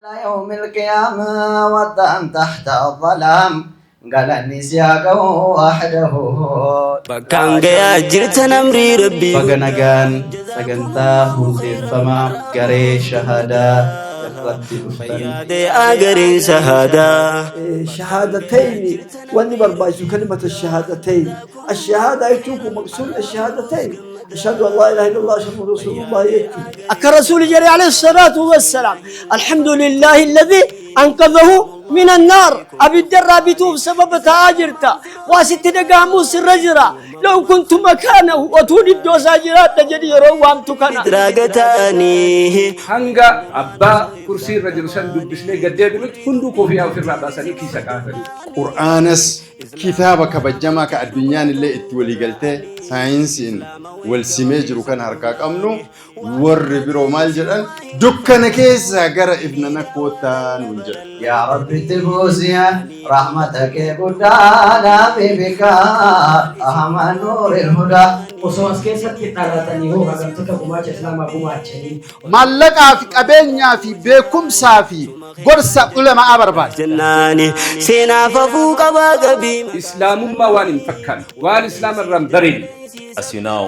يوم القيامة والدم تحت الظلام galanni si haa ga'u wahdahu. Bakkaan gayaa jirtan amrii Rabbii. Baga nagaan sagantaa hundeeffama garee shahaadaa irratti dhuftan. Yaadee agareen shahaadaa. شهادتين واني بربايسو كلمة الشهادتين. الشهادة يتوكو مقصود الشهادتين، أشهد أن لا إله إلا الله، أشهد أن رسول الله يتوكو. أكا رسول جري عليه الصلاة والسلام، الحمد لله الذي أنقذه من النار. أبي الدرابتو بسبب تاجرتا واسط دقاموس الرجرة، لو كنت مكانه وتولي الدوساجرات تجري روام تكنا. Raagataanii. Hanga abbaa kursii irra jiru san dubbisnee gad deebinutti hunduu kofiyaa ofirraa baasanii kiisa kaa'atanii. Qur'aanas kitaaba kabajamaa ka addunyaan illee itti waliigaltee saayinsiin wal simee jiru kan harkaa qabnu, warri biroo maal jedhan? Dukkana keessaa gara ifna nakkootaa nuun jedhan. Yaa Rabbi itti buusiya rahmata kee guddaa nabi bika ahmad nuuril hudaa. Osoo as keessatti dhalatanii hoo hagamtoota gumaacha islaamaa gumaachanii. Maallaqaa fi qabeenyaa fi beekumsaa fi gorsa ulamaa barbaada. Jennaani seenaaf hafuu qabaa qabii. Islaamummaa waan hin fakkaanne, waan islaama irraa hin bareedne. As you know,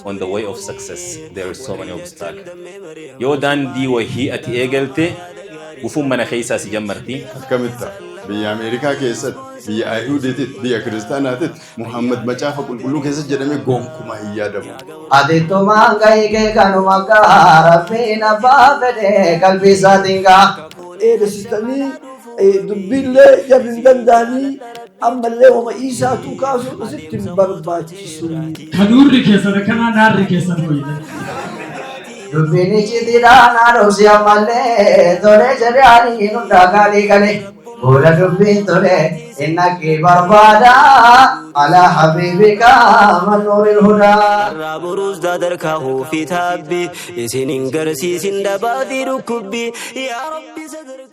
on the way of success, there is so many obstacles. Yoo daandii wahii ati eegalte, gufuun mana keessaa si jammarti. Akkamitta biyya Ameerikaa keessatti, biyya Ayihudiititti, biyya Kiristaanaatitti Muhammad macaafa qulqulluu keessatti jedhamee gonkumaa hin yaadamu. Atittumaan gahii kee kanuma gaa, Rabbiin abbaa fedhe qalbii isaatiin gaa. Dheeressitanii dubbiillee jarri hin danda'anii, ammallee wama isaatu kaasuun asitti hin barbaachisu. Kanuurri keessan akkanaa naarri keessan hoyite. Dubbiin icciitiidhaan haadhomsi ammallee tole jedhee ani hundaa gaalii galee. Booda dubbiin tole innakki barbaada ala habiibika man nuuril hudaa. Irraa boruus dadarkaa fi taabbi isin hin garsiisin dhabaa fi dhukkubbi yaa Rabbi sadarkaa.